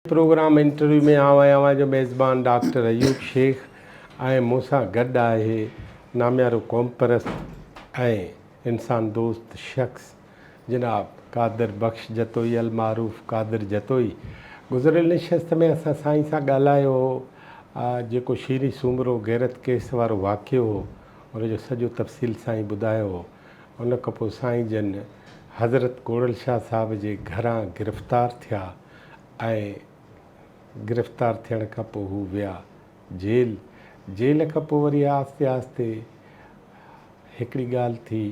Programme interview ۾ آئون آهيان اوهان جو ميزبان ڊاڪٽر ايوب شيخ ۽ مون سان گڏ آهي ناميارو قومپرست ۽ انسان دوست شخص جناب قادر بخش جتوئي المعروف قادر جتوئي. گذريل نشست ۾ اسان سائين سان ڳالهايو هو جيڪو شيرين سومرو غيرت ڪيس وارو واقعو هو ان جو سڄو تفصيل سائين ٻڌايو هو. ان کان پوء سائين جن حضرت ڪوڙل شاهه صاحب جي گهران گرفتار ٿيا ۽ گرفتار ٿيڻ کان پوء هو ويا جيل. جيل کان پوء وري آهستي آهستي هڪڙي ڳالهه ٿي،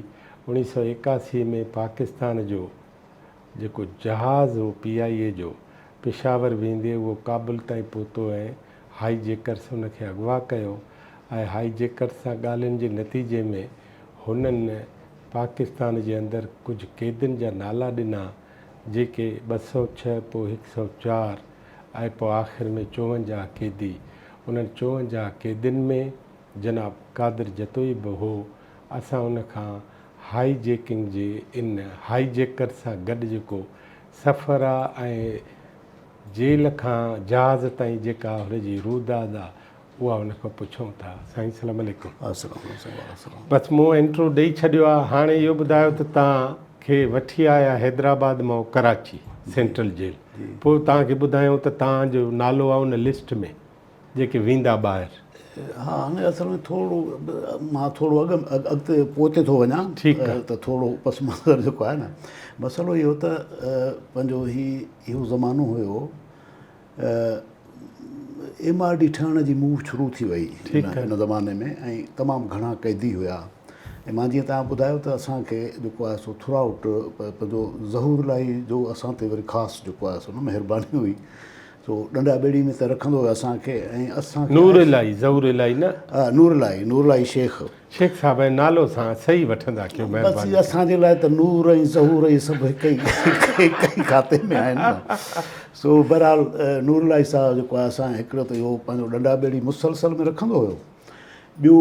اوڻيهه سئو 81 ۾ پاڪستان جو جيڪو جهاز هو پي آء اي جو، پشاور ويندي اهو ڪابل تائين پهتو ۽ هائي جيڪرس ان کي اغوا ڪيو ۽ هائي جيڪرس سان ڳالهين جي نتيجي ۾ هنن پاڪستان جي اندر ڪجهه قيدين جا نالا ڏنا جيڪي 206 پوء 104 ۽ پوء آخر ۾ 54 قيدي انهن 54 قيدين ۾ جناب قادر جتوئي به هو اسان ان کان هائي جيڪنگ جي ان هائي جيڪر سان گڏ جيڪو سفر آ ۽ جيل کان جهاز تائين جيڪا هن جي روداد آ اها هن کان پڇون ٿا. سائين سلام عليڪم. السلام عليڪم وعليڪم السلام. بس مون انٽرو ڏئي ڇڏيو آ هاڻي اهو ٻڌايو ته توهان کي وٺي آيا حيدرآباد مان ڪراچي سينٽرل جيل پوء توهان کي ٻڌايائون ته توهان جو نالو آ ان لسٽ ۾ جيڪي ويندا ٻاهر. ها هاڻي اصل ۾ ٿورو مان ٿورو اڳ اڳتي پوئتي ٿو وڃان ٺيڪ آ. ته ٿورو پس منظر جيڪو آهي نه مسئلو اهو ته پنهنجو هي اهو زمانو هيو ايم آر ڊي ٺهڻ جي موو شروع ٿي وئي ان زماني ۾ ۽ تمام گهڻا قيدي هيا ۽ مان جيئن توهان ٻڌايو ته اسان کي جيڪو آهي سو ٿرو آئوٽ پنهنجو ظهور الاهي جو اسان تي وري خاص جيڪو آهي سو نه مهرباني هئي سو ڏنڊا ٻيڙي ۾ ته رکندو هيو اسان کي ۽ اسان کي نور الاهي ظهور الاهي نه؟ ها نور الاهي نور الاهي شيخ. شيخ صاحب ۽ نالو سان صحيح وٺندا ڪيو مهرباني بس اسان جي لاء ته نور ۽ ظهور اهي سڀ هڪ ئي هڪ ئي کاتي ۾ آهن نه سو بهرحال نور الاهي صاحب جيڪو آهي اسان هڪڙو ته اهو پنهنجو ڏنڊا ٻيڙي مسلسل ۾ رکندو هيو ٻيو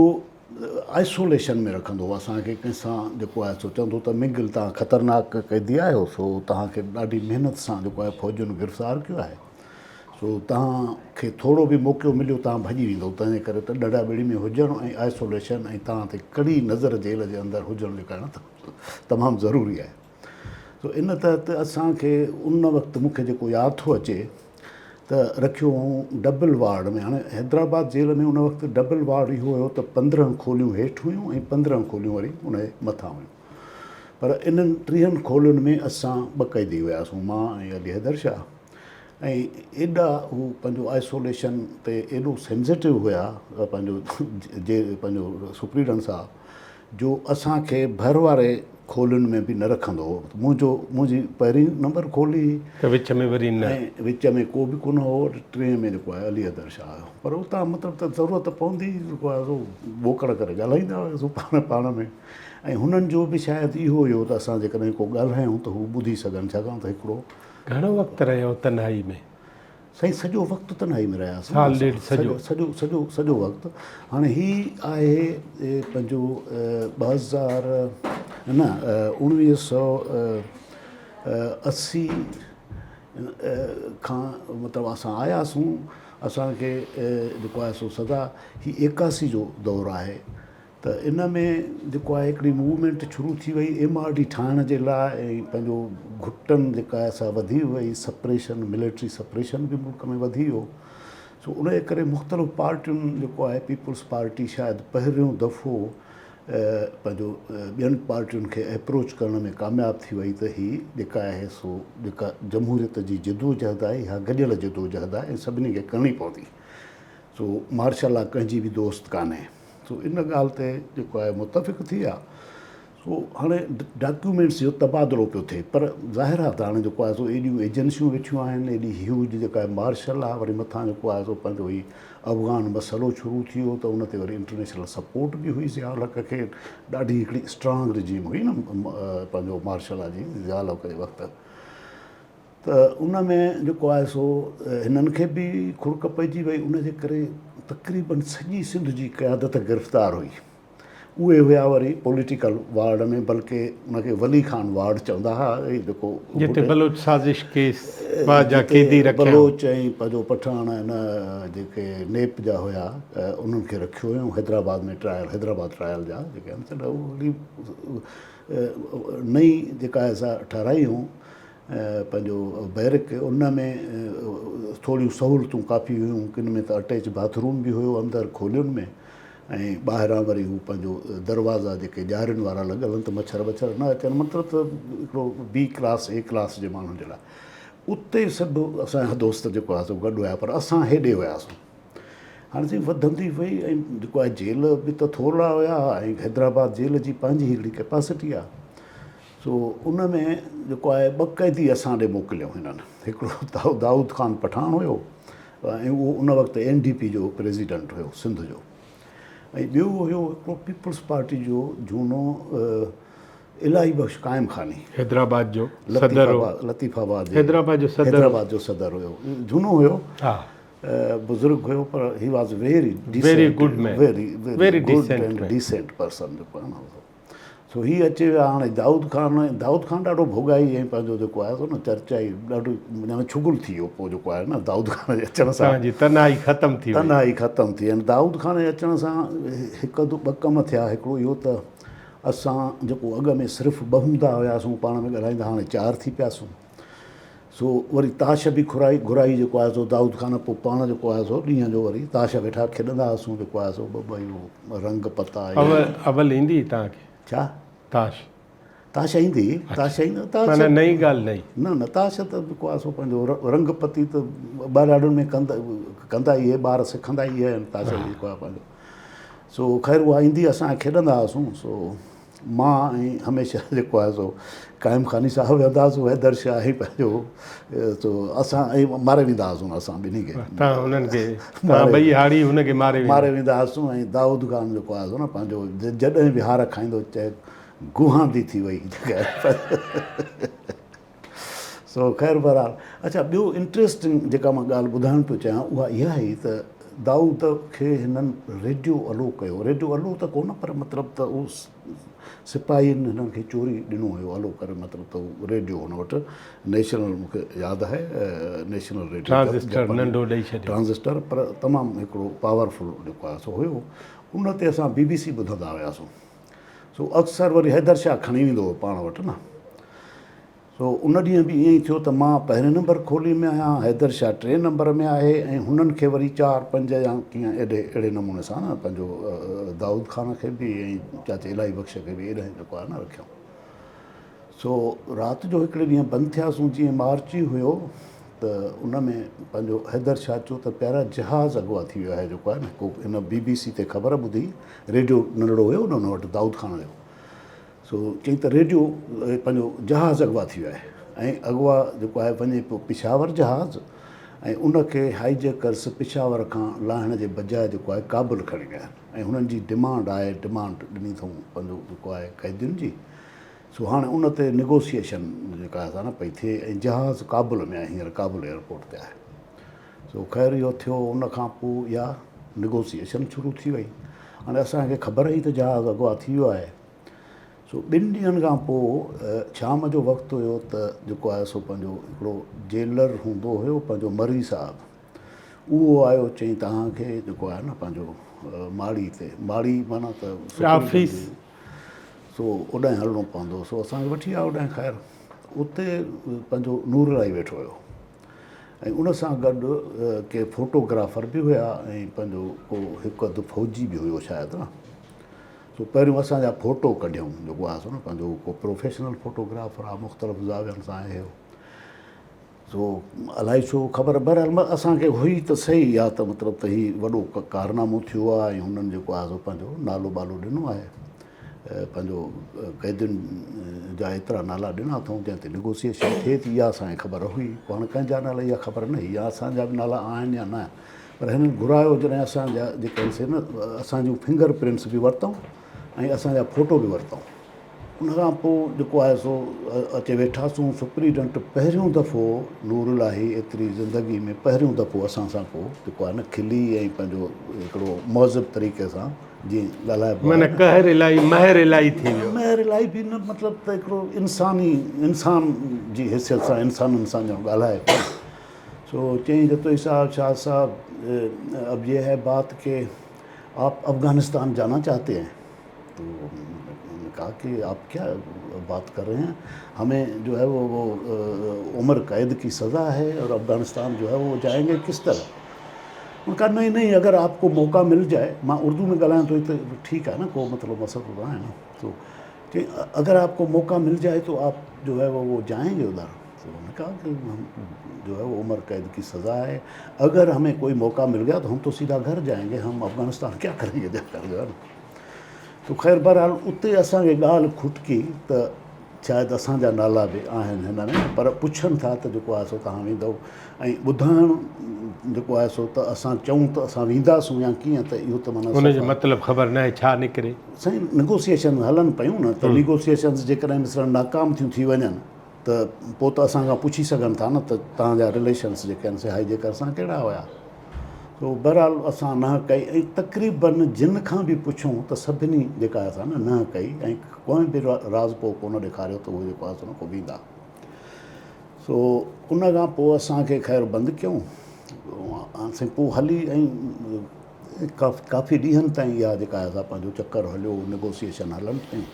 آئسوليشن ۾ رکندو هو اسان کي ڪنهن سان جيڪو آهي سو چوندو ته منگل توهان خطرناڪ قيدي آهيو سو توهان کي ڏاڍي محنت سان جيڪو آهي فوجين گرفتار ڪيو آهي سو توهان کي ٿورو به موقعو مليو توهان ڀڄي ويندو تنهن جي ڪري ته ڏڙا ٻيڙي ۾ هجڻ ۽ آئسوليشن ۽ توهان تي ڪڙي نظر جيل جي اندر هجڻ جيڪو آهي نه تمام ضروري آهي سو ان تحت اسان کي ان وقت مون کي جيڪو ياد ٿو اچي ته رکيو هئائون ڊبل وارڊ ۾ هاڻي حيدرآباد جيل ۾ ان وقت ڊبل وارڊ اهو هيو ته 15 کوليون هيٺ هيون ۽ 15 کوليون وري ان جي مٿان هيون پر انهن 30 کولين ۾ اسان ٻه قيدي هياسون مان ۽ علي حيدر شاهه ۽ ايڏا هو پنهنجو آئسوليشن تي ايڏو سينسيٽو هيا پنهنجو جي پنهنجو سپريڊنٽ صاحب جو اسان کي ڀر واري کولين ۾ به نه رکندو هو. منهنجو منهنجي پهرين نمبر کولي هئي. ته وچ ۾ وري نه. ۽ وچ ۾ ڪو به ڪونه هو. ٽئين ۾ جيڪو آهي علي حيدر شاهه آيو. پر اتان مطلب ته ضرورت پوندي هئي جيڪو آهي سو ٻوڪڙ ڪري ڳالهائيندا هياسون پاڻ پاڻ ۾. ۽ هنن جو به شايد اهو هيو ته اسان جيڪڏهن ڪو ڳالهايون ته هو ٻڌي سگهن ڇاڪاڻ ته هڪڙو. گهڻو وقت رهيو تنهائي ۾؟ سائين سڄو وقت تنهائي ۾ رهياسين سال ڏيڍ سڄو سڄو سڄو سڄو وقت هاڻي هي آهي پنهنجو 2000 نه 1980 کان مطلب اسان آياسون اسان کي جيڪو آهي سو سزا هي 81 جو دور آهي ته ان ۾ جيڪو آهي هڪڙي موومينٽ شروع ٿي وئي ايم آر ڊي ٺاهڻ جي لاء ۽ پنهنجو گهٽن جيڪا آهي سا وڌي وئي سپريشن ملٽري سپريشن به ملڪ ۾ وڌي ويو سو ان جي ڪري مختلف پارٽين جيڪو آهي پيپلز پارٽي شايد پهريون دفعو پنهنجو ٻين پارٽين کي اپروچ ڪرڻ ۾ ڪامياب ٿي وئي ته هي جيڪا آهي سو جيڪا جمهوريت جي جدوجهد آهي اها گڏيل جدوجهد آهي ۽ سڀني کي ڪرڻي پوندي سو مارشل لا ڪنهن جي به دوست ڪانهي. سو ان ڳالهه تي جيڪو آهي متفق ٿي ويا. سو هاڻي ڊاڪيومينٽس جو تبادلو پيو ٿئي پر ظاهر آهي ته هاڻي جيڪو آهي سو ايڏيون ايجنسيون ويٺيون آهن ايڏي هيوج جيڪا آهي مارشل لا وري مٿان جيڪو آهي سو پنهنجو هي افغان مسئلو شروع ٿي ويو ته ان تي وري انٽرنيشنل سپورٽ به هئي ضياء الحق کي ڏاڍي هڪڙي اسٽرانگ رجيم هئي نه پنهنجو مارشل لا جي ضياء الحق جي وقت. ته ان ۾ جيڪو آهي سو هنن کي به کڙڪ پئجي وئي ان جي ڪري تقريبن سڄي سنڌ جي قيادت گرفتار هئي. اهي هيا وري پوليٽيڪل وارڊ ۾ بلڪه ان کي ولي خان وارڊ چوندا ها هي جيڪو جتي بلوچ سازش ڪيس جا قيدي رکيا بلوچ ۽ پنهنجو پٺاڻ نه جيڪي نيپ جا هيا انهن کي رکيو هيو حيدرآباد ۾ ٽرائل حيدرآباد ٽرائل جا جيڪي آهن سي اهڙي نئين جيڪا آهي سا ٺهرائي هيون پنهنجو بيرڪ ان ۾ ٿوريون سهولتون ڪافي هيون ڪن ۾ ته اٽيچ باٿ روم به هيو اندر کولين ۾ ۽ ٻاهران وري هو پنهنجو دروازا جيڪي ڄارين وارا لڳل هن ته مڇر ٻڇر نه اچن مطلب ته هڪڙو بي ڪلاس اي ڪلاس جي ماڻهن جي لاء اتي سڀ اسان جا دوست جيڪو آهي سو گڏ هيا پر اسان هيڏي هياسون هاڻي سائين وڌندي وئي ۽ جيڪو آهي جيل به ته ٿورڙا هيا ۽ حيدرآباد جيل جي پنهنجي هڪڙي ڪيپاسٽي آهي سو ان ۾ جيڪو آهي ٻه قيدي اسان ڏي موڪليو هنن هڪڙو دائود خان پٺاڻ هيو ۽ اهو ان وقت اين ڊي پي جو پريزيڊنٽ هيو سنڌ جو ۽ ٻيو هيو هڪڙو پيپلز پارٽي جو جهونو الاهي بخش قائم خاني حيدرآباد جو صدر هو لطيف آباد حيدرآباد جو صدر حيدرآباد جو صدر هيو جهونو هيو ها بزرگ هيو پر he was very very good man very very good and decent person جيڪو آهي نه سو هي اچي ويا هاڻي دائود خان دائود خان ڏاڍو ڀوڳائي ۽ پنهنجو جيڪو آهي سو نه چرچائي ڏاڍو يعني ڇگل ٿي ويو پوء جيڪو آهي نه دائود خان جي اچڻ سان توهان جي تنهائي ختم ٿي وئي. تنهائي ختم ٿي ۽ دائود خان جي اچڻ سان هڪ اڌ ٻه ڪم ٿيا هڪڙو اهو ته اسان جيڪو اڳ ۾ صرف ٻه هوندا هياسون پاڻ ۾ ڳالهائيندا هاڻي چار ٿي پياسون سو وري تاش به گهرائي گهرائي جيڪو آهي سو دائود خان پوء پاڻ جيڪو آهي سو ڏينهن جو وري تاش ويٺا کيڏندا هئاسون جيڪو آهي سو ٻه ٻه اهو رنگ پتا اول اول ايندي هئي توهان کي؟ ڇا؟ تاش. تاش ايندي هئي تاش ايندي تاش معنيٰ نئين ڳالهه نه هئي. نه نه تاش ته جيڪو آهي سو پنهنجو رنگ پتي ته ٻهراڙين ۾ ڪندا ڪندا ئي اهي ٻار سکندا ئي اهي آهن تاش جيڪو آهي پنهنجو سو خير اها ايندي اسان کيڏندا هئاسون سو مان ۽ هميشه جيڪو آهي سو قائم خاني صاحب ويهندا هئاسون حيدر شاهه ۽ پنهنجو سو اسان ۽ ماري ويندا هئاسون اسان ٻنهي کي. تان انهن کي تان ٻئي هاڙي هن کي ماري ويندا. ماري ويندا هئاسون ۽ دائود خان جيڪو آهي سو نه پنهنجو جڏهن به هار کائيندو چئي گهاندي ٿي وئي. سو خير بهرحال اڇا ٻيو انٽريسٽنگ جيڪا مان ڳالهه ٻڌائڻ پيو چاهيان اها اها هئي ته دائود کي هنن ريڊيو الو ڪيو ريڊيو الو ته ڪونه پر مطلب ته اهو سپاهين هنن کي چوري ڏنو هيو الو ڪري مطلب ته اهو ريڊيو هن وٽ نيشنل مون کي ياد آهي نيشنل ريڊيو ٽرانزسٽر ننڍو ڏئي ڇڏيو ٽرانزسٽر پر تمام هڪڙو پاورفل جيڪو آهي سو هيو ان تي اسان بي بي سي ٻڌندا هياسون سو اڪثر وري حيدر شاهه کڻي ويندو هو پاڻ وٽ نه سو ان ڏينهن به ائين ئي ٿيو ته مان پهرين نمبر کولي ۾ آهيان، حيدر شاهه ٽئين نمبر ۾ آهي ۽ هنن کي وري چار پنج يا ڪيئن اهڙي اهڙي نموني سان نه پنهنجو دائود خان کي به ۽ چاچي الاهي بخش کي به ايڏانهن جيڪو آهي نه رکيائون. سو رات جو هڪڙي ڏينهن بند ٿياسون جيئن مارچ ئي هيو ته ان ۾ پنهنجو حيدر شاهه چيو ته پيارا جهاز اغوا ٿي ويو آهي جيڪو آهي نه ڪو هن بي بي سي تي خبر ٻڌي ريڊيو ننڍڙو هيو نه ان وٽ دائود خان جو سو چيائين ته ريڊيو پنهنجو جهاز اغوا ٿي ويو آهي ۽ اغوا جيڪو آهي وڃي پيو پشاور جهاز ۽ ان کي هائيجيڪرس پشاور کان لاهڻ جي بجاء جيڪو آهي ڪابل کڻي ويا آهن ۽ هنن جي ڊمانڊ آهي ڊمانڊ ڏني اٿئون پنهنجو جيڪو آهي قيدين جي سو هاڻي ان تي نيگوسيئيشن جيڪا آهي سا نه پئي ٿئي ۽ جهاز ڪابل ۾ آهي هينئر ڪابل ايئرپورٽ تي آهي سو خير اهو ٿيو ان کان پوء اها نيگوسيئيشن شروع ٿي وئي هاڻي اسان کي خبر هئي ته جهاز اغوا ٿي ويو آهي سو ٻن ڏينهن کان پوء شام جو وقت هيو ته جيڪو آهي سو پنهنجو هڪڙو جيلر هوندو هيو پنهنجو مري صاحب اهو آيو چئي توهان کي جيڪو آهي نه پنهنجو ماڙي تي ماڙي معنيٰ ته آفيس سو اوڏانهن هلڻو پوندو سو اسان کي وٺي آيو اوڏانهن خير اتي پنهنجو نور الاهي ويٺو هيو ۽ ان سان گڏ ڪي فوٽو گرافر به هيا ۽ پنهنجو ڪو هڪ اڌ فوجي به هيو شايد نه سو پهريون اسان جا فوٽو ڪڍيائون جيڪو آهي سو نه پنهنجو ڪو پروفيشنل فوٽو گرافر آهي مختلف زاوين سان آهي سو الائي ڇو خبر بهرحال اسان کي هئي ته صحيح اها ته مطلب ته هي وڏو ڪارنامو ٿيو آهي ۽ هنن جيڪو آهي سو پنهنجو نالو ٻالو ڏنو آهي پنهنجو قيدين جا ايترا نالا ڏنا اٿئون جنهن تي نيگوسيئيشن ٿئي ٿي اها اسان کي خبر هئي پوء هاڻي ڪنهن جا نالا اها خبر نه هئي يا اسان جا به نالا آهن يا نه پر هنن گهرايو جڏهن اسان جا جيڪي آهن سي نه اسان جون فنگر پرنٽس به ورتائون ۽ اسان جا فوٽو به ورتائون ان کان پوء جيڪو آهي سو اچي ويٺاسون سپريڊنٽ پهريون دفعو نور الاهي ايتري زندگي ۾ پهريون دفعو اسان سان ڪو جيڪو آهي نه کلي ۽ پنهنجو هڪڙو مهذب طريقي سان جيئن ڳالهائبو آهي معنيٰ قهر الاهي مهر الاهي ٿي ويو. مهر الاهي به نه مطلب ته هڪڙو انساني انسان جي حيثيت سان انسانن سان ڄڻ ڳالهائي پيو. سو چيائين جتوئي صاحب شاهه صاحب اب يه هي بات ڪي آپ افغانستان جانا چاهتي هين تو نے کها ڪي آپ ڪيا بات ڪر رهي هين همين جو هي وو عمر قيد ڪي سزا هي اور افغانستان جو هي وو جائين گي ڪس طرح ان کها نهين نهين اگر آپ ڪو موقع مل جائي مان اردو ۾ ڳالهايان ٿو ته ٺيڪ آهي نه ڪو مطلب مسئلو نه آهي نه تو چي اگر آپ ڪو موقع مل جائي تو آپ جو هي وو جائين گي ادھر تو انهن کها ڪي هم جو هي وو عمر قيد ڪي سزا هي اگر همين ڪوئي موقع مل گيا تو هم تو سيڌا گهر جائين گي هم افغانستان ڪيا ڪرين گي جا ڪر جو هي نه تو خير بهرحال اتي اسان کي ڳالهه کٽڪي ته شايد اسان جا نالا به آهن هن ۾ پر پڇن ٿا ته جيڪو آهي سو توهان ويندؤ ۽ ٻڌائڻ جيڪو آهي سو ته اسان چئون ته اسان وينداسون يا ڪيئن ته اهو ته معنيٰ ان جو مطلب خبر ناهي ڇا نڪري. سائين نيگوسيئيشن هلن پيون نه ته نيگوسيئيشنز جيڪڏهن مثلاً ناڪام ٿيون ٿي وڃن ته پوء ته اسان کان پڇي سگهن ٿا نه ته توهان جا رليشنس جيڪي آهن سي هائي جيڪر سان ڪهڙا هيا. سو بهرحال اسان نه ڪئي ۽ تقريباً جن کان به پڇيون ته سڀني جيڪا اسان نه نه ڪئي ۽ ڪنهن به راضپو ڪونه ڏيکاريو ته اهي جيڪو آهي سو نه ڪو ويندا. سو ان کان پوء اسان کي خير بند ڪيون سائين پوء هلي ۽ ڪافي ڏينهن تائين اها جيڪا آهي سا پنهنجو چڪر هليو نيگوسيئيشن هلن پيون.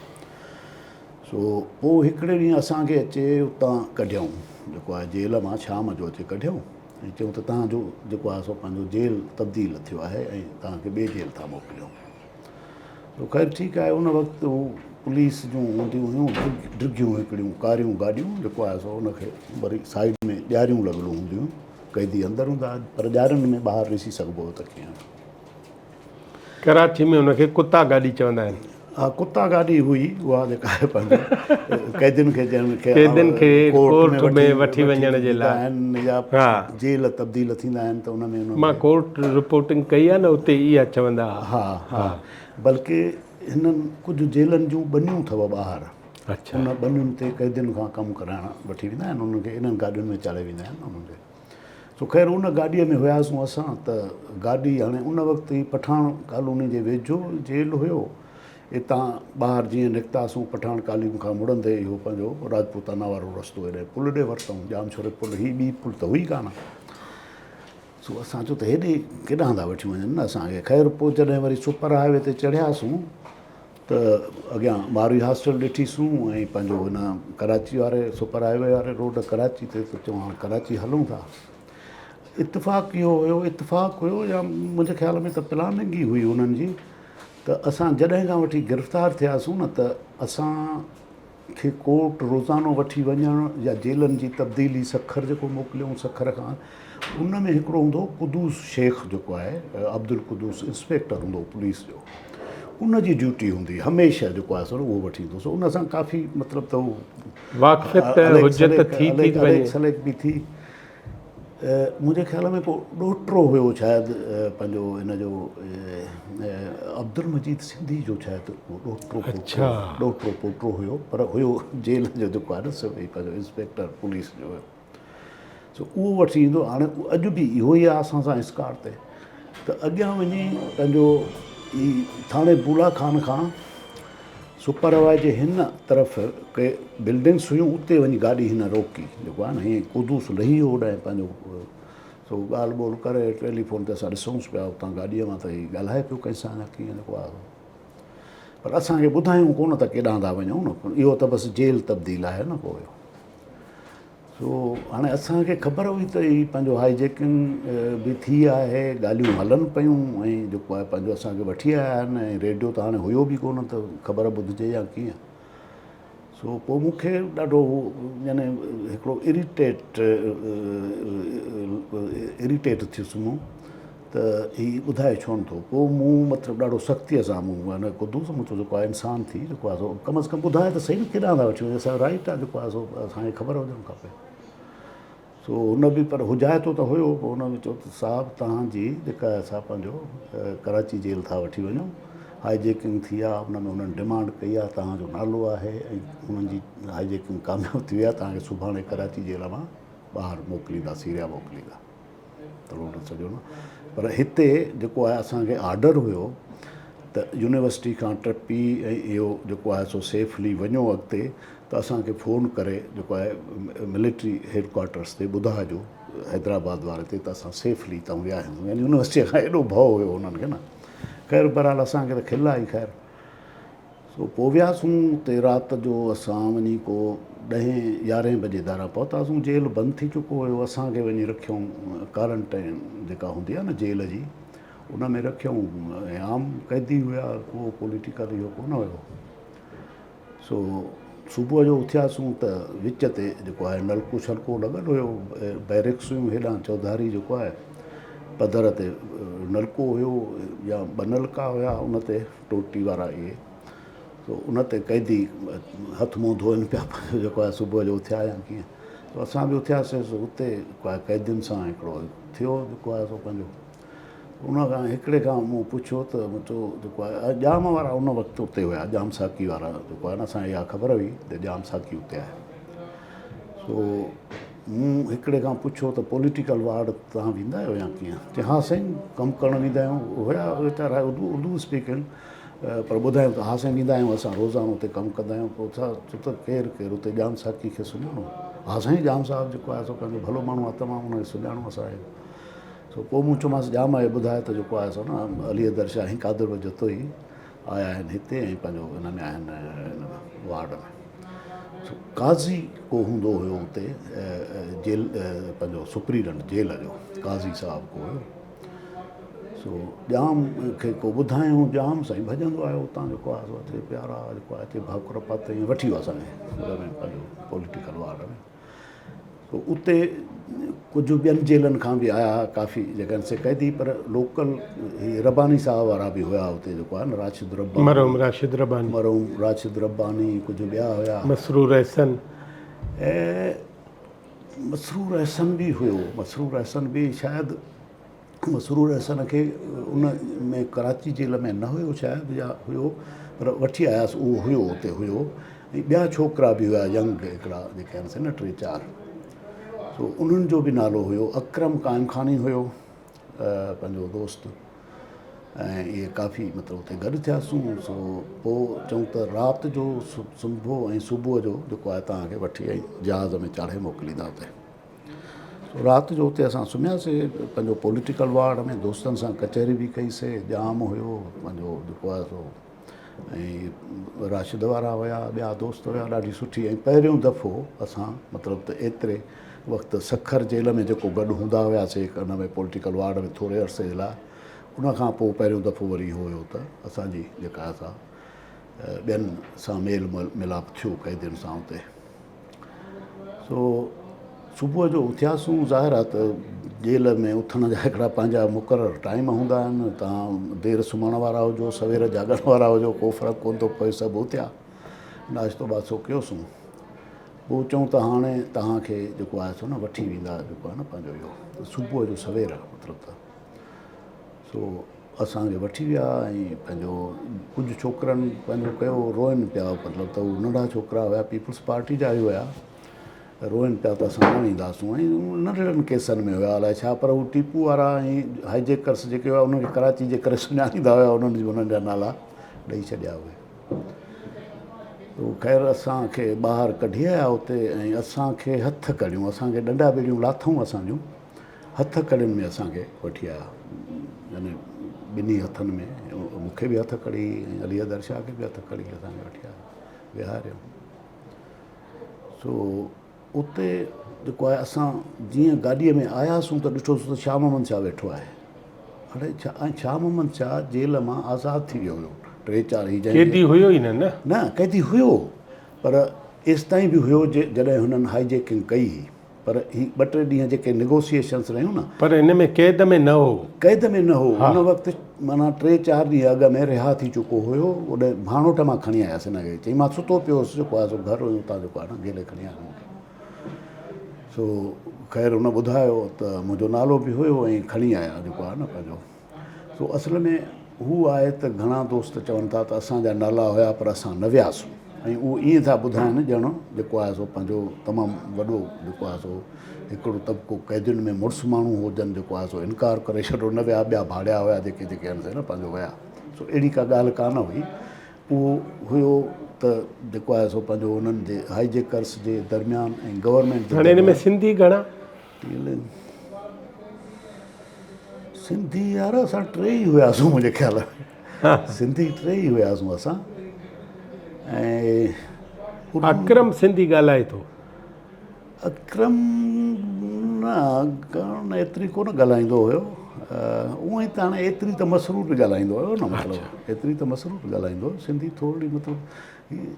سو پوء هڪڙي ڏينهن اسان کي اچي اتان ڪڍيائون جيڪو آهي جيل مان شام جو اچي ڪڍيائون ۽ چيائون ته توهان جو جيڪو آهي سو پنهنجو جيل تبديل ٿيو آهي ۽ توهان کي ٻي جيل ٿا موڪليون. سو خير ٺيڪ آهي ان وقت هو پوليس جون هونديون هيون ڊگهيون هڪڙيون ڪاريون گاڏيون جيڪو آهي سو ان کي وري سائيڊ ۾ ڄاريون لڳل هونديون هيون قيدي اندر هوندا هئا پر ڄارين ۾ ٻاهر ڏسي سگهبو هو ته ڪيئن. ڪراچي ۾ ان کي ڪتا گاڏي چوندا آهن. ها ڪتا گاڏي هئي اها جيڪا آهي پنهنجو قيدين کي جنهن کي قيدين کي ڪورٽ ۾ وٺي وڃڻ جي لاء آهن يا جيل تبديل ٿيندا آهن ته ان ۾ مان ڪورٽ رپورٽنگ ڪئي آهي نه اتي اها چوندا ها. ها ها بلڪه هنن ڪجهه جيلن جون ٻنيون اٿو ٻاهر اڇا ان ٻنين تي قيدين کان ڪم ڪرائڻ وٺي ويندا آهن انهن کي انهن گاڏين ۾ چاڙهي ويندا آهن انهن کي سو خير ان گاڏيء ۾ هياسون اسان ته گاڏي هاڻي ان وقت هي پٺاڻ ڪالوني جي ويجهو جيل هيو. اتان ٻاهر جيئن نڪتاسون پٺاڻ ڪالوني کان مڙندي اهو پنهنجو راجپوتانا وارو رستو هيڏي پل ڏي ورتائون ڄامشوري پل هي ٻي پل ته هئي ڪانه. سو اسان چيو ته هيڏي ڪيڏانهن ٿا وٺي وڃن نه اسان کي. خير پوء جڏهن وري سپر هاء وي تي چڙهياسون ته اڳيان ماروي هاسٽل ڏٺيسون ۽ پنهنجو هن ڪراچي واري سپر هاء وي واري روڊ ڪراچي تي ته چون هاڻ ڪراچي هلون ٿا. اتفاق اهو هيو اتفاق هيو يا منهنجي خيال ۾ ته پلاننگ ئي هئي انهن جي ته اسان جڏهن کان وٺي گرفتار ٿياسون نه ته اسان کي ڪورٽ روزانو وٺي وڃڻ يا جيلن جي تبديلي سکر جيڪو موڪليائون سکر کان ان ۾ هڪڙو هوندو هو قدوس شيخ جيڪو آهي عبدالقدوس انسپيڪٽر هوندو هو پوليس جو ان جي ڊيوٽي هوندي هميشه جيڪو آهي سو اهو وٺي ايندو سو ان سان ڪافي مطلب ته هو واقفيت حجت ٿي ٿي وڃي سليڪ به ٿي منهنجي خيال ۾ ڪو ڏوهٽو هيو شايد پنهنجو هن جو عبدالمجيد سنڌي جو شايد ڪو ڏوهٽو اڇا ڏوهٽو پوٽو هيو پر هيو جيل جو جيڪو آهي نه سو پنهنجو انسپيڪٽر پوليس جو هيو سو اهو وٺي ايندو هاڻي اڄ به اهو ئي آهي اسان سان اسڪار تي ته اڳيان وڃي پنهنجو هي ٿاڻي بولا خان کان سپر هاء وي جي هن طرف ڪي بلڊنگس هيون اتي وڃي گاڏي هن روڪي جيڪو آهي نه هيئن قدوس لهي ويو هوڏانهن پنهنجو سو ڳالهه ٻولهه ڪري ٽيليفون تي اسان ڏسونس پيا اتان گاڏيء مان ته هي ڳالهائي پيو ڪنهن سان يا ڪيئن جيڪو آهي پر اسان کي ٻڌايون ڪونه ته ڪيڏانهن ٿا وڃون نه اهو ته بس جيل تبديل آهي نه پوء سو هاڻي اسان کي خبر هئي ته هي پنهنجو هائي جيڪنگ به ٿي آهي، ڳالهيون هلن پيون ۽ جيڪو آهي پنهنجو اسان کي وٺي آيا آهن ۽ ريڊيو ته هاڻي هيو به ڪونه ته خبر ٻڌجي يا ڪيئن. سو پوء مون کي ڏاڍو يعني هڪڙو اريٽيٽ اريٽيٽ ٿيس مون ته هي ٻڌائي ڇو نه ٿو. پوء مون مطلب ڏاڍو سختيء سان مون هن قدوس مون چيو جيڪو آهي انسان ٿي جيڪو آهي سو ڪم از ڪم ٻڌائي ته سهي نه ڪيڏانهن ٿا وٺي وڃن اسان جو رائيٽ آهي جيڪو آهي سو اسان کي خبر هجڻ کپي. سو هن به پر حجائتو ته هيو پوء هن به چيو ته صاحب توهان جي جيڪا آهي سا پنهنجو ڪراچي جيل ٿا وٺي وڃون هائي جيڪنگ ٿي آهي ان ۾ هنن ڊمانڊ ڪئي آهي توهان جو نالو آهي ۽ هنن جي هائي جيڪنگ ڪامياب ٿي وئي آهي توهان کي سڀاڻي ڪراچي جيل مان ٻاهر موڪليندا سيريا موڪليندا. روڊ سڄو نه پر هتي جيڪو آهي اسان کي آرڊر هيو ته يونيورسٽي کان ٽپي ۽ اهو جيڪو آهي سو سيفلي وڃو اڳتي ته اسان کي فون ڪري جيڪو آهي ملٽري هيڊ ڪوارٽرس تي ٻڌائجو حيدرآباد واري تي ته اسان سيفلي تان ويا آهيون يعني يونيورسٽي کان ايڏو ڀؤ هيو انهن کي نه خير بهرحال اسان کي ته کل آئي خير سو پوء وياسون اتي رات جو اسان وڃي ڪو ڏهين يارهين بجي ڌاران پهتاسون جيل بند ٿي چڪو هيو اسان کي وڃي رکيائون ڪارنٽائن جيڪا هوندي آهي نه جيل جي ان ۾ رکيائون ۽ عام قيدي هيا ڪو پوليٽيڪل اهو ڪونه هيو سو صبح جو اٿياسون ته وچ تي جيڪو آهي نلڪو شلڪو لڳل هيو بيرڪس هيون هيڏانهن چوڌاري جيڪو آهي پڌر تي نلڪو هيو يا ٻه نلڪا هيا ان تي ٽوٽي وارا اهي سو ان تي قيدي هٿ منهن ڌوئن پيا پنهنجو جيڪو آهي صبح جو اٿيا يا ڪيئن سو اسان به اٿياسي سو اتي جيڪو آهي قيدين سان هڪڙو ٿيو جيڪو آهي سو پنهنجو ان کان هڪڙي کان مون پڇيو ته مون چيو جيڪو آهي ڄام وارا ان وقت اتي هيا ڄام ساقي وارا جيڪو آهي نه اسان کي اها خبر هئي ته ڄام ساقي اتي آهي سو مون هڪڙي کان پڇيو ته پوليٽيڪل وارڊ توهان ويندا آهيو يا ڪيئن؟ چيائين ها سائين ڪم ڪرڻ ويندا آهيون. هيا ويچارا اردو اسپيڪنگ پر ٻڌايائون ته ها سائين ويندا آهيون اسان روزانو اتي ڪم ڪندا آهيون. پوء ڇا ڇو ته ڪير ڪير اتي ڄام ساقي کي سڃاڻو؟ ها سائين ڄام صاحب جيڪو آهي سو پنهنجو ڀلو ماڻهو آهي تمام ان کي سڃاڻو اسان کي. سو پوء مون چيومانس ڄام کي ٻڌاء ته جيڪو آهي سو نه علي حيدر شاهه ۽ قادر بخش جتوئي آيا آهن هتي ۽ پنهنجو ان ۾ آهن ان وارڊ ۾. سو قاضي ڪو هوندو هيو اتي جيل پنهنجو سپريڊنٽ جيل جو قاضي صاحب ڪو هيو سو ڄام کي ڪو ٻڌايائون ڄام سائين ڀڄندو آيو اتان جيڪو آهي سو اچي پيارا جيڪو آهي اچي ڀاڪر پاتائين وٺي ويو اسان کي ان ۾ پنهنجو پوليٽيڪل وارڊ ۾ سو اتي ڪجهه ٻين جيلن کان به آيا ها ڪافي جيڪي آهن سي قيدي پر لوڪل هي رباني صاحب وارا به هيا اتي جيڪو آهي نه راشد رباني مرحوم راشد رباني مرحوم راشد رباني ڪجهه ٻيا هيا مسرور احسن مسرور احسن به هيو مسرور احسن به شايد مسرور احسن کي ان ۾ ڪراچي جيل ۾ نه هيو شايد يا هيو پر وٺي آياس اهو هيو اتي هيو ۽ ٻيا ڇوڪرا به هيا ينگ هڪڙا جيڪي آهن سي نه ٽي چار سو انهن جو به نالو هيو اڪرم قائم خاني هيو پنهنجو دوست ۽ اهي ڪافي مطلب اتي گڏ ٿياسون سو پوء چئون ته رات جو سمهبو ۽ صبح جو جيڪو آهي توهان کي وٺي ۽ جهاز ۾ چاڙهي موڪليندا اتي سو رات جو اتي اسان سمهياسي پنهنجو پوليٽيڪل وارڊ ۾ دوستن سان ڪچهري به ڪئي سي ڄام هيو پنهنجو جيڪو آهي سو ۽ راشد وارا هيا ٻيا دوست هيا ڏاڍي سٺي ۽ پهريون دفعو اسان مطلب ته ايتري وقت سکر جيل ۾ جيڪو گڏ هوندا هياسي ان ۾ پوليٽيڪل وارڊ ۾ ٿوري عرصي جي لاء ان کان پوء پهريون دفعو وري اهو هيو ته اسانجي جيڪا سا ٻين سان ميل ملاپ ٿيو قيدين سان اتي سو صبح جو اٿياسون ظاهر آهي ته جيل ۾ اٿڻ جا هڪڙا پنهنجا مقرر ٽائيم هوندا آهن تان دير سمهڻ وارا هجو سوير جاڳڻ وارا هجو ڪو فرق ڪونه ٿو پوي سڀ اٿيا ناشتو باسو ڪيوسون پوء چئون ته هاڻي توهان کي جيڪو آهي سو نه وٺي ويندا جيڪو آهي نه پنهنجو اهو صبح جو سوير مطلب ته سو اسان کي وٺي ويا ۽ پنهنجو ڪجهه ڇوڪرن پنهنجو ڪيو روئن پيا مطلب ته هو ننڍا ڇوڪرا هيا پيپلز پارٽي جا ئي هيا روئن پيا ته اسان نه وينداسون ۽ ننڍڙن ڪيسن ۾ هيا الائي ڇا پر هو ٽيپو وارا ۽ هائيجيڪرس جيڪي هيا انهن کي ڪراچي جي ڪري سڃاڻيندا هيا انهن جي انهن جا نالا ڏئي ڇڏيا اهي خير اسان کي ٻاهر ڪڍي آيا اتي ۽ اسان کي هٿ ڪڙيون اسان کي ڏنڊا ٻيڙيون لاٿئون اسان جون هٿ ڪڙين ۾ اسان کي وٺي آيا يعني ٻنهي هٿن ۾ مون کي به هٿ ڪڙي ۽ علي حيدر شاهه کي به هٿ ڪڙي اسان کي وٺي آيا ويهاريو سو اتي جيڪو آهي اسان جيئن گاڏيء ۾ آياسون ته ڏٺوسون ته شاهه محمد شاهه ويٺو آهي اڙي ڇا ۽ شاهه محمد شاهه جيل مان آزاد ٿي ويو هيو ٽي چار هي جنهن قيدي هيو ئي نه نه نه قيدي هيو پر ايستائين به هيو جڏهن هنن هائي جيڪنگ ڪئي هئي پر هي ٻه ٽي ڏينهن جيڪي نيگوسيئيشنس رهيون نه. پر ان ۾ قيد ۾ نه هو. قيد ۾ نه هو. ان وقت معنيٰ ٽي چار ڏينهن اڳ ۾ رها ٿي چڪو هيو. اوڏي ڀاڻوٺ مان کڻي آيس هن کي. چئي مان ستو پيو هوس جيڪو آهي سو گهر هيو اتان جيڪو آهي نه گهلي کڻي آيا مون کي. سو خير هن ٻڌايو ته منهنجو نالو به هيو ۽ کڻي آيا جيڪو آهي نه پنهنجو. سو اصل ۾ هو آهي ته گهڻا دوست چون ٿا ته اسان جا نالا هيا پر اسان نه وياسون ۽ اهو ائين ٿا ٻڌائن ڄڻ جيڪو آهي سو پنهنجو تمام وڏو جيڪو آهي سو هڪڙو طبقو قيدين ۾ مڙس ماڻهو هو جن جيڪو آهي سو انڪار ڪري ڇڏيو نه ويا ٻيا ڀاڙيا هيا جيڪي جيڪي آهن سي نه پنهنجو ويا سو اهڙي ڪا ڳالهه ڪانه هئي. اهو هيو ته جيڪو آهي سو پنهنجو انهن جي هائيجيڪرس جي درميان ۽ گورنمينٽ جي هاڻي ان ۾ سنڌي گهڻا؟ سنڌي يار اسان ٽي ئي هياسون منهنجي خيال ۾ سنڌي ٽي ئي هياسون اسان ۽ اڪرم سنڌي ڳالهائي ٿو. اڪرم نه گهڻو ايتري ڪونه ڳالهائيندو هيو اونئن ته هاڻي ايتري ته مسرور به ڳالهائيندو هيو نه مطلب ايتري ته مسرور به ڳالهائيندو هيو سنڌي ٿورڙي مطلب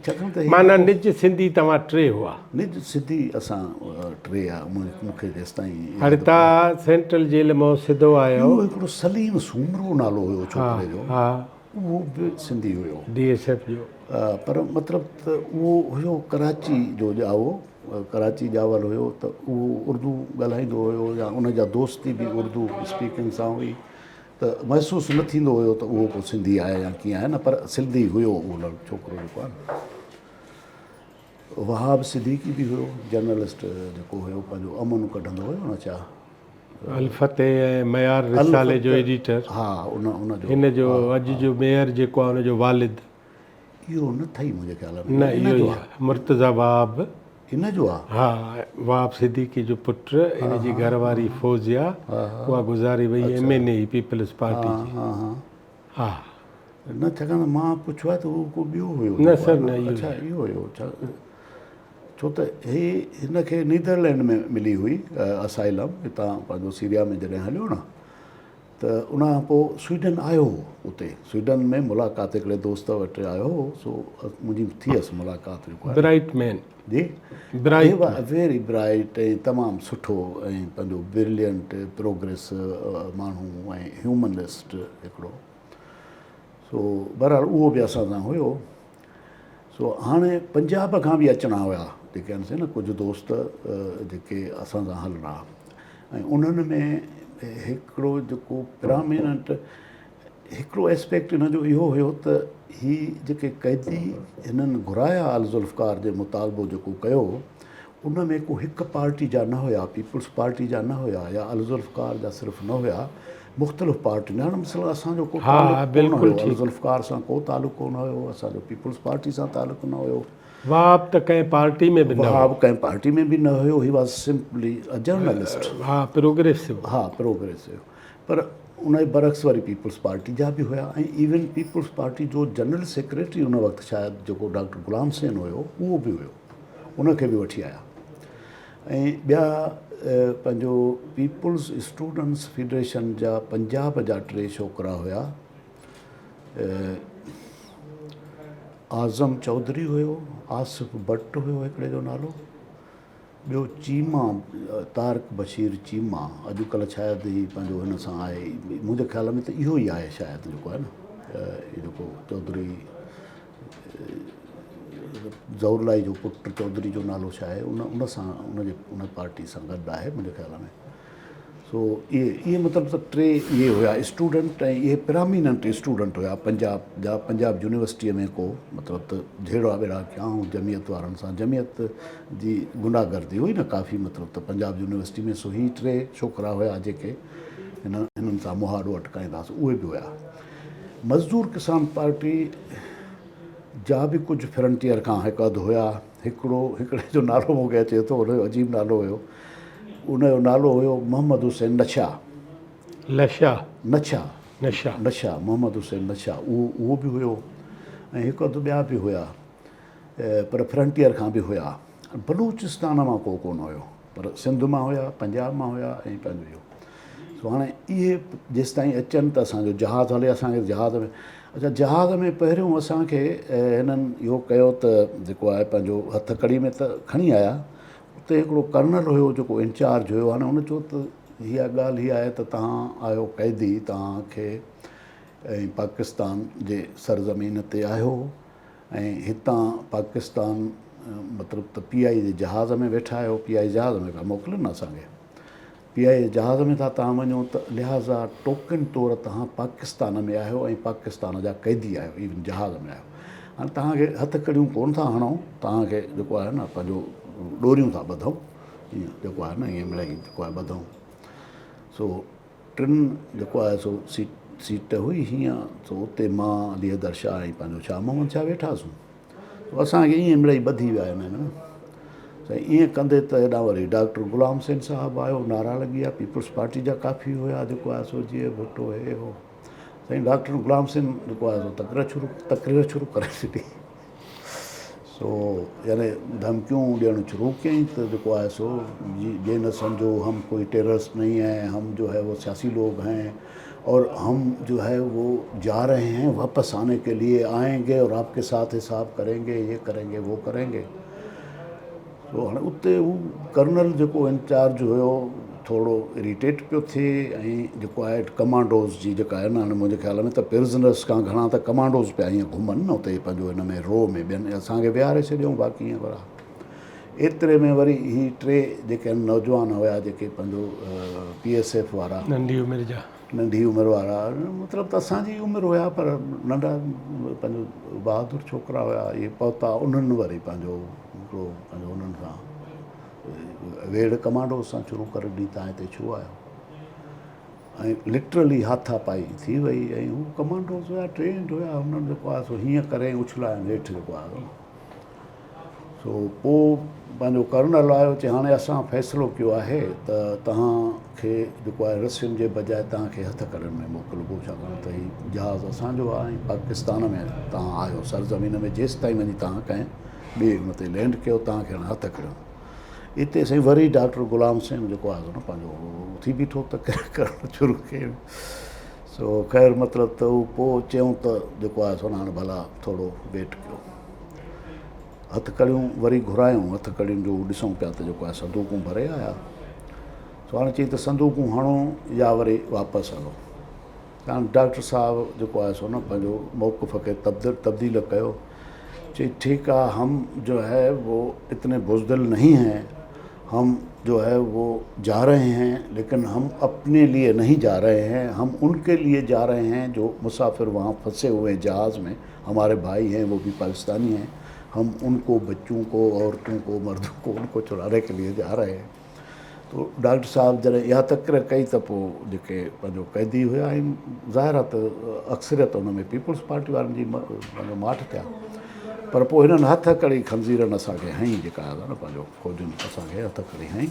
ڇاڪاڻ ته معنيٰ نج سنڌي توهان ٽي هئا. نج سنڌي اسان ٽي ها مون کي جيستائين هاڻي توهان سينٽرل جيل مان سڌو آيا اهو هڪڙو سليم سومرو نالو هيو ڇوڪري جو اهو به سنڌي هيو. ڊي ايس ايف جو. پر مطلب ته اهو هيو ڪراچي جو ڄائو، ڪراچي ڄاول هيو ته اهو اردو ڳالهائيندو هيو يا ان جا دوستي به اردو اسپيڪنگ سان هئي ته محسوس نه ٿيندو هيو ته اهو ڪو سنڌي آهي يا ڪيئن آهي نه پر سنڌي هيو اهو ڇوڪرو جيڪو آهي نه. وهاب صديقي به هيو جرنلسٽ جيڪو هيو پنهنجو امن ڪڍندو هيو نه ڇا. الفتح ۽ معيار رسالي جو ايڊيٽر. ها ان ان جو. هن جو اڄ جو ميئر جيڪو آهي ان جو والد. اهو نه ٿئي منهنجي خيال ۾. نه اهو ئي آهي مرتضيٰ وهاب. ان جو آهي. ها وهاب صديقي جو پٽ هن جي گهر واري فوزيا اها گذاري وئي ايم اين اي پيپلز پارٽي جي. ها ها ها. نه ڇاڪاڻ ته مان پڇيو آهي ته اهو ڪو ٻيو هيو. نه سر نه اهو. اڇا اهو هيو ڇا ڇو ته هي هن کي نيدرلينڊ ۾ ملي هئي اسائلم هتان پنهنجو سيريا ۾ جڏهن هليو نه ته ان کان پوء سوئيڊن آيو هو اتي سوئيڊن ۾ ملاقات هڪڙي دوست وٽ آيو هو سو منهنجي ٿي هيس ملاقات جيڪو آهي برائيٽ مين جي برائيٽ ويري برائيٽ ۽ تمام سٺو ۽ پنهنجو برلينٽ پروگريس ماڻهو ۽ هيومنسٽ هڪڙو سو بهرحال اهو به اسان سان هيو سو هاڻي پنجاب کان به اچڻا هيا جيڪي آهن سي نه ڪجهه دوست جيڪي اسان سان هلڻا ۽ انهن ۾ هڪڙو جيڪو پراميننٽ هڪڙو اسپيڪٽ ان جو اهو هيو ته هي جيڪي قيدي هنن گهرايا الذوالفقار جي مطالبو جيڪو ڪيو ان ۾ ڪو هڪ پارٽي جا نه هيا پيپلز پارٽي جا نه هيا يا الذوالفقار جا صرف نه هيا مختلف پارٽين هاڻي مثلا اسان جو ڪو تعلق ڪونه هيو الذوالفقار سان ڪو تعلق ڪونه هيو اسان جو پيپلز پارٽي سان تعلق نه هيو وهاب ته ڪنهن پارٽي ۾ به نه هيو وهاب ڪنهن پارٽي ۾ به نه هيو he was simply a journalist ها پروگريسو ها پروگريسو پر ان جي برعڪس وري پيپلز پارٽي جا به هيا ۽ ايون پيپلز پارٽي جو جنرل سيڪريٽري ان وقت شايد جيڪو ڊاڪٽر غلام حسين هيو اهو به هيو ان کي به وٺي آيا ۽ ٻيا پنهنجو پيپلز اسٽوڊنٽس فيڊريشن جا پنجاب جا ٽي ڇوڪرا هيا اعظم چوڌري هيو آصف بٽ هيو هڪڙي جو نالو ٻيو چيما طارق بشير چيما اڄڪلهه شايد هي پنهنجو هن سان آهي منهنجي خيال ۾ ته اهو ئي آهي شايد جيڪو آهي نه هي جيڪو چوڌري ظهور الاهي جو پٽ چوڌري جو نالو ڇا آهي ان ان سان ان جي ان پارٽي سان گڏ آهي منهنجي خيال ۾ سو اهي اهي مطلب ته ٽي اهي هيا اسٽوڊنٽ ۽ اهي پراميننٽ اسٽوڊنٽ هيا پنجاب جا پنجاب يونيورسٽيء ۾ ڪو مطلب ته جهيڙا ٻيڙا ڪيا هئائون جمعيت وارن سان جمعيت جي غنڊا گردي هئي نه ڪافي مطلب ته پنجاب يونيورسٽي ۾ سو هي ٽي ڇوڪرا هيا جيڪي هن هنن سان مهاڏو اٽڪائيندا اهي به هيا مزدور ڪسان پارٽي جا به ڪجهه فرنٽيئر کان هڪ اڌ هيا هڪڙو هڪڙي جو نالو مون کي اچي ٿو ان جو عجيب نالو هيو ان جو نالو هيو محمد حسين نشا. لشا. نشا. نشا. نشا محمد حسين نشا اهو اهو به هيو ۽ هڪ اڌ ٻيا به هيا پر فرنٽيئر کان به هيا بلوچستان مان ڪو ڪونه هيو پر سنڌ مان هيا پنجاب مان هيا ۽ پنهنجو اهو سو هاڻي اهي جيستائين اچن ته اسانجو جهاز هلي اسانکي جهاز ۾ اڇا جهاز ۾ پهريون اسانکي هنن اهو ڪيو ته جيڪو آهي پنهنجو هٿ ڪڙي ۾ ته کڻي آيا اتي هڪڙو ڪرنل هيو جيڪو انچارج هيو هاڻي هن چيو ته هيء ڳالهه هيء آهي ته توهان آهيو قيدي توهان کي ۽ پاڪستان جي سرزمين تي آهيو ۽ هتان پاڪستان مطلب ته پي آء جي جهاز ۾ ويٺا آهيو پي آء جهاز ۾ پيا موڪلن نه اسان کي پي آء اي جهاز ۾ ٿا توهان وڃو ته لهٰذا ٽوڪن طور توهان پاڪستان ۾ آهيو ۽ پاڪستان جا قيدي آهيو ايون جهاز ۾ آهيو هاڻي توهان کي هٿ ڪڙيون ڪونه ٿا هڻون توهان کي جيڪو آهي نه پنهنجو ڏوريون ٿا ٻڌون ائين جيڪو آهي نه ائين مڙئي جيڪو آهي ٻڌون سو ٽن جيڪو آهي سو سيٽ سيٽ هئي هيئن سو اتي مان علي حيدر شاهه ۽ پنهنجو شاهه محمد شاهه ويٺاسون. سو اسان کي ائين مڙئي ٻڌي ويا هن ۾ سائين ائين ڪندي ته هيڏانهن وري ڊاڪٽر غلام حسين صاحب آيو نعرا لڳي ويا پيپلز پارٽي جا ڪافي هيا جيڪو آهي سو جيئي ڀٽو هي هو سائين ڊاڪٽر غلام حسين جيڪو آهي سو تقرير شروع تقرير شروع ڪري ڇڏي سو يعني ڌمڪيون ڏيڻ شروع ڪيائين ته جيڪو آهي سو جي نه سمجهو هم ڪوئي ٽيررسٽ نہیں هي هم جو هي وہ سياسي لوگ هين اور هم جو هي وہ جا رهي هين واپس آني ڪي ليي آئين گي اور آپ ڪي ساٿ حساب ڪرين گي يي ڪرين گي وہ ڪرين گي. سو هاڻي اتي هو ڪرنل جيڪو انچارج هيو ٿورو اريٽيٽ پيو ٿئي ۽ جيڪو آهي ڪمانڊوز جي جيڪا آهي نه هاڻي منهنجي خيال ۾ ته پرزنرس کان گهڻا ته ڪمانڊوز پيا ائين گهمن نه اتي پنهنجو هن ۾ رو ۾ ٻين اسان کي ويهاري ڇڏيائون باقي ائين برا ايتري ۾ وري هي ٽي جيڪي آهن نوجوان هيا جيڪي پنهنجو پي ايس ايف وارا ننڍي عمر جا ننڍي عمر وارا مطلب ته اسان جي ئي عمر هيا پر ننڍا پنهنجو بهادر ڇوڪرا هيا اهي پهتا انهن وري پنهنجو هڪڙو پنهنجو انهن سان ويڙهه ڪمانڊو سان شروع ڪري ڏني تان هتي ڇو آيو ۽ لٽرلي هاٿا پائي ٿي وئي ۽ هو ڪمانڊوز هيا ٽرينڊ هيا انهن جيڪو آهي سو هيئن ڪري اڇلايو هيٺ جيڪو آهي سو پوء پنهنجو ڪرنل آيو چي هاڻي اسان فيصلو ڪيو آهي ته توهان کي جيڪو آهي رسين جي بجاء توهان کي هٿ ڪڙين ۾ موڪلبو ڇاڪاڻ ته هي جهاز اسان جو آهي ۽ پاڪستان ۾ توهان آهيو سرزمين ۾ جيستائين وڃي توهان ڪنهن ٻئي ان تي لينڊ ڪيو توهان کي هاڻي هٿ ڪڙيون اتي سائين وري ڊاڪٽر غلام حسين جيڪو آهي نه پنهنجو اٿي بيٺو تقرير ڪرڻ شروع ڪئي سو خير مطلب ته هو پوء چيائون ته جيڪو آهي سو هاڻي ڀلا ٿورو ويٽ ڪيو هٿڪڙيون وري گهرايائون، هٿڪڙين جو ڏسون پيا ته جيڪو آهي صندوقون ڀري آيا. سو هاڻي چيائين ته صندوقون هڻو يا وري واپس هلو. هاڻي ڊاڪٽر صاحب جيڪو آهي سو نه پنهنجو موقف کي تبديل ڪيو. چيائين ٺيڪ آ هم جو هي وو اتني بزدل نهين هين، هم جو هي وو جا رهي هين ليڪن هم اپني ليي نهين جا رهي هين، هم ان ڪي ليي جا رهي هين جو مسافر وهان ڦنسي هوئي هين جهاز ۾. هماري ڀائي هين وو ڀي پاڪستاني هين هم ان ڪو بچون ڪو عورتون ڪو مردون ڪو ان ڪو ڇڙاني ڪي ليي جا رهي هين تو ڊاڪٽر صاحب جڏهن اها تقرير ڪئي ته پوء جيڪي پنهنجو قيدي هيا ۽ ظاهر آهي ته اڪثريت ان ۾ پيپلز پارٽي وارن جي پنهنجو ماٺ ٿيا پر پوء هنن هٿ ڪڙي خنزيرن اسان کي هنئي جيڪا آهي نه پنهنجو فوجن اسان کي هٿ ڪڙي هنئي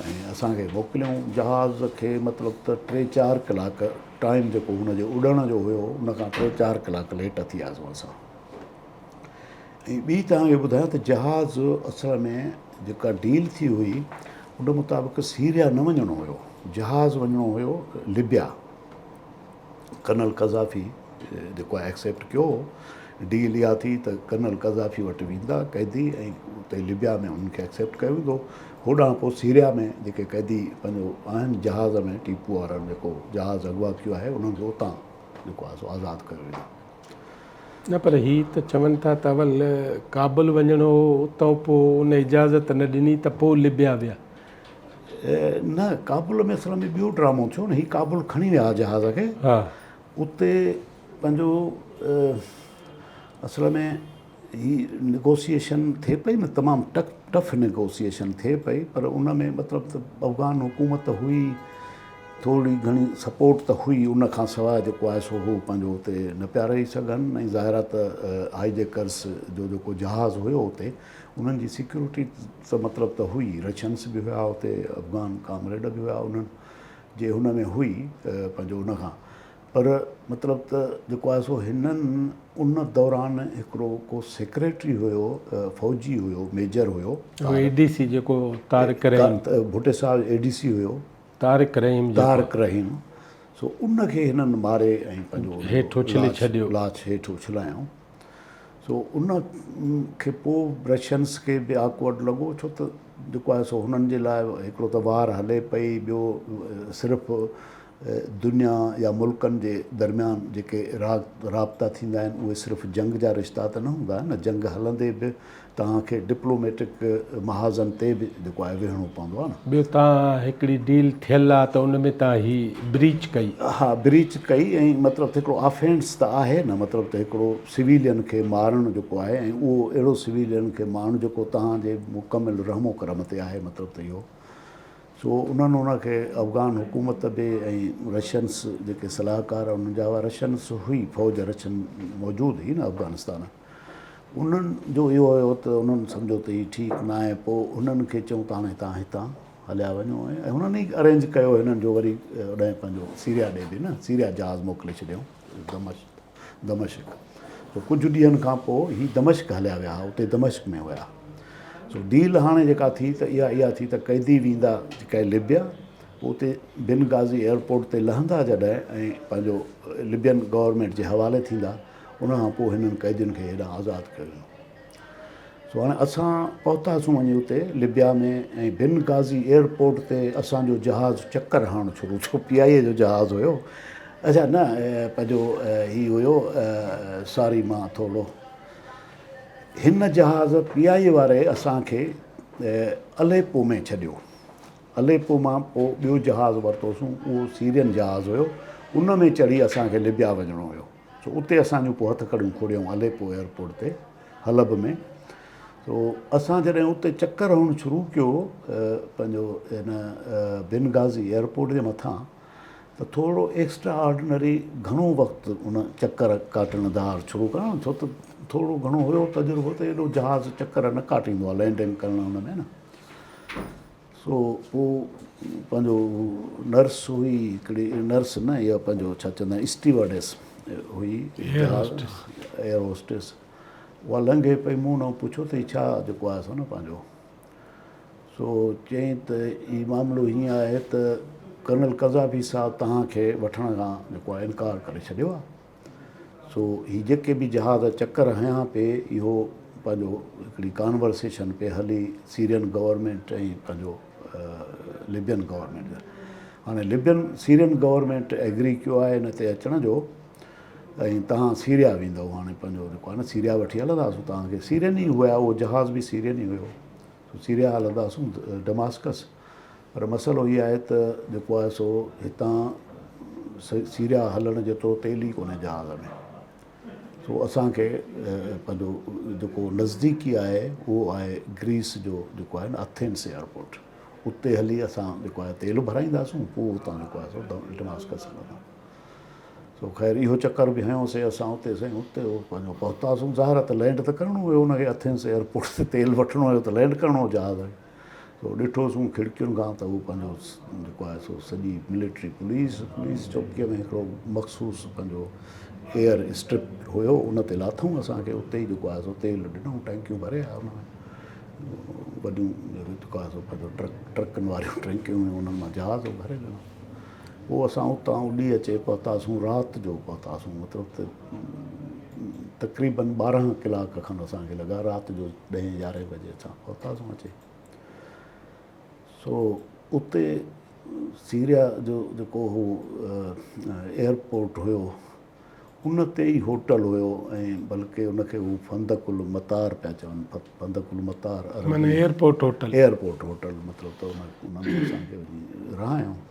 ۽ اسان کي موڪليائون جهاز کي مطلب ته ٽي چار ڪلاڪ ٽائيم جيڪو هن جي اڏڻ جو هيو ان کان ٽي چار ڪلاڪ ليٽ ٿي آياسون اسان ۽ ٻي توهان کي ٻڌايان ته جهاز اصل ۾ جيڪا ڊيل ٿي هئي ان مطابق سيريا نه وڃڻو هيو جهاز وڃڻو هيو لبيا ڪرنل قذافي جيڪو آهي ايڪسيپٽ ڪيو هو. ڊيل اها ٿي ته ڪرنل قذافي وٽ ويندا قيدي ۽ اتي لبيا ۾ انهن کي ايڪسيپٽ ڪيو ويندو. هوڏانهن پوء سيريا ۾ جيڪي قيدي پنهنجو آهن جهاز ۾ ٽيپو وارن جيڪو جهاز اغوا ڪيو آهي انهن کي اتان جيڪو آهي سو آزاد ڪيو ويندو. نه پر هي ته چون ٿا ته اول ڪابل وڃڻو هو اتان پوء ان اجازت نه ڏني ته پوء لبيا ويا. نه ڪابل ۾ اصل ۾ ٻيو ڊرامو ٿيو نه هي ڪابل کڻي ويا جهاز کي اتي پنهنجو اصل ۾ هي نيگوسيئيشن ٿئي پئي نه تمام ٽف نيگوسيئيشن ٿئي پئي پر ان ۾ مطلب ته افغان حڪومت هئي ٿوري گهڻي سپورٽ ته هئي ان کان سواء جيڪو آهي سو هو پنهنجو اتي نه پيا رهي سگهن ۽ ظاهر آهي ته هائيجيڪرس جو جيڪو جهاز هيو اتي انهن جي سيڪيورٽي ته مطلب ته هئي، رشنس به هيا اتي افغان ڪامريڊ به هيا انهن جي هن ۾ هئي پنهنجو ان کان پر مطلب ته جيڪو آهي سو هنن ان دوران هڪڙو ڪو سيڪريٽري هيو فوجي هيو ميجر هيو اي ڊي سي جيڪو طارق رحيم ڀٽي صاحب اي ڊي سي هيو طارق رحيم طارق رحيم سو ان کي هنن ماري ۽ پنهنجو هيٺ اڇلي ڇڏيو لاش هيٺ اڇلايائون سو ان کي پوء رشنس کي به آڪورڊ لڳو ڇو ته جيڪو آهي سو هنن جي لاء هڪڙو ته وار هلي پئي ٻيو صرف دنيا يا ملڪن جي درميان جيڪي رابطا ٿيندا آهن اهي صرف جنگ جا رشتا ته نه هوندا آهن نه جنگ هلندي به توهان کي ڊپلوميٽڪ محاذن تي به جيڪو آهي ويهڻو پوندو آهي نه. ٻيو توهان هڪڙي ڊيل ٿيل آهي ته ان ۾ توهان هي بريچ ڪئي. ها بريچ ڪئي ۽ مطلب ته هڪڙو آفينس ته آهي نه مطلب ته هڪڙو سويلين کي مارڻ جيڪو آهي ۽ اهو اهڙو سويلين کي مارڻ جيڪو توهان جي مڪمل رحم و ڪرم تي آهي مطلب ته اهو. سو انهن ان کي افغان حڪومت به ۽ رشنس جيڪي صلاحڪار انهن جا هئا رشنس هئي فوج رشن موجود هئي نه افغانستان انهن جو اهو هيو ته انهن سمجهو ته هي ٺيڪ نه آهي پوء انهن کي چيون ته هاڻي تان هتان هليا وڃو ۽ هنن ئي ارينج ڪيو هنن جو وري اوڏانهن پنهنجو سيريا ڏي به نه سيريا جهاز موڪلي ڇڏيائون دمشق دمشق سو ڪجهه ڏينهن کان پوء هي دمشق هليا ويا اتي دمشق ۾ هيا سو ڊيل هاڻي جيڪا ٿي ته اها اها ٿي ته قيدي ويندا جيڪا لبيا پوء اتي بن غازي ايئرپورٽ تي لهندا جڏهن ۽ پنهنجو لبين گورنمينٽ جي حوالي ٿيندا ان کان پوء هنن قيدين کي هيڏانهن آزاد ڪيو ويندو. سو هاڻي اسان پهتاسون وڃي اتي لبيا ۾ ۽ بن غازي ايئرپورٽ تي اسان جو جهاز چڪر هڻڻ شروع ٿيو پي آء اي جو جهاز هيو اڇا نه پنهنجو هي هيو ساري مان ٿورڙو هن جهاز پي آء اي واري اسان کي اليپو ۾ ڇڏيو اليپو مان پوء ٻيو جهاز ورتوسون اهو سيرين جهاز هيو ان ۾ چڙهي اسان کي لبيا وڃڻو هيو سو اتي اسان جون پوء هٿ ڪڙيون کوڙيائون اليپو ايئرپورٽ تي حلب ۾ سو اسان جڏهن اتي چڪر هڻڻ شروع ڪيو پنهنجو هن بن غازي ايئرپورٽ جي مٿان ته ٿورو ايڪسٽرا آرڊنري گهڻو وقت ان چڪر ڪاٽڻ ڌار شروع ڪرڻ ڇو ته ٿورو گهڻو هيو تجربو ته ايڏو جهاز چڪر نه ڪاٽيندو آهي لينڊنگ ڪرڻ ان ۾ نه سو پوء پنهنجو نرس هئي هڪڙي نرس نه اها پنهنجو ڇا چوندا آهن اسٽيورڊيس هئي ايئر هوسٽيس اها لنگهي پئي مون هن پڇيو ته هي ڇا جيڪو آهي سو نه پنهنجو سو چيائين ته هي معاملو هيئن آهي ته ڪرنل قذافي صاحب توهان کي وٺڻ کان جيڪو آهي انڪار ڪري ڇڏيو آهي سو هي جيڪي به جهاز چڪر هنيا پئي اهو پنهنجو هڪڙي ڪانورسيشن پئي هلي سيرين گورنمينٽ ۽ پنهنجو لبين گورنمينٽ جا هاڻي لبين سيرين گورنمينٽ ايگري ڪيو آهي ان تي اچڻ جو ۽ تهان سيريا ويندو هاڻي پنهنجو جيڪو آهي نه سيريا وٺي هلنداسون تهان کي سيرين ئي هيا اهو جهاز به سيرين ئي هيو سو سيريا هلنداسون ڊماسڪس پر مسئلو هي آهي ته جيڪو آهي سو هتان سيريا هلڻ جيترو تيل ئي ڪونهي جهاز ۾ سو اسان کي پنهنجو جيڪو نزديڪي آهي اهو آهي گريس جو جيڪو آهي نه اٿينس ايئرپورٽ اتي هلي اسان جيڪو آهي تيل ڀرائينداسون پوء اتان جيڪو آهي سو ڊماسڪس هلندا سو خير اهو چڪر به هنيوسي اسان اتي سائين اتي پنهنجو پهتاسون ظاهر آهي ته لينڊ ته ڪرڻو هيو ان کي اٿينس ايئرپورٽ تي تيل وٺڻو هيو ته لينڊ ڪرڻو هو جهاز کي سو ڏٺوسون کڙڪين کان ته هو پنهنجو جيڪو آهي سو سڄي ملٽري پوليس پوليس چوڪيء ۾ هڪڙو مخصوص پنهنجو ايئر اسٽرپ هيو ان تي لاٿئون اسان کي اتي ئي جيڪو آهي سو تيل ڏنئون ٽينڪيون ڀري آيا ان ۾ وڏيون جيڪو آهي سو پنهنجو ٽرڪ ٽرڪن واريون ٽينڪيون هيون انهن مان جهاز ڀري ڏنو پوء اسان اتان اڏي اچي پهتاسون رات جو پهتاسون مطلب ته تقريبن 12 ڪلاڪ کن اسان کي لڳا رات جو ڏهين يارهين بجي اسان پهتاسون اچي سو اتي سيريا جو جيڪو هو ايئرپورٽ هيو ان تي ئي هوٽل هيو ۽ بلڪه ان کي هو فندق المطار پيا چون فندق المطار معنی ايئرپورٽ هوٽل ايئرپورٽ هوٽل مطلب ته ان ۾ اسان کي وڃي رهايائون.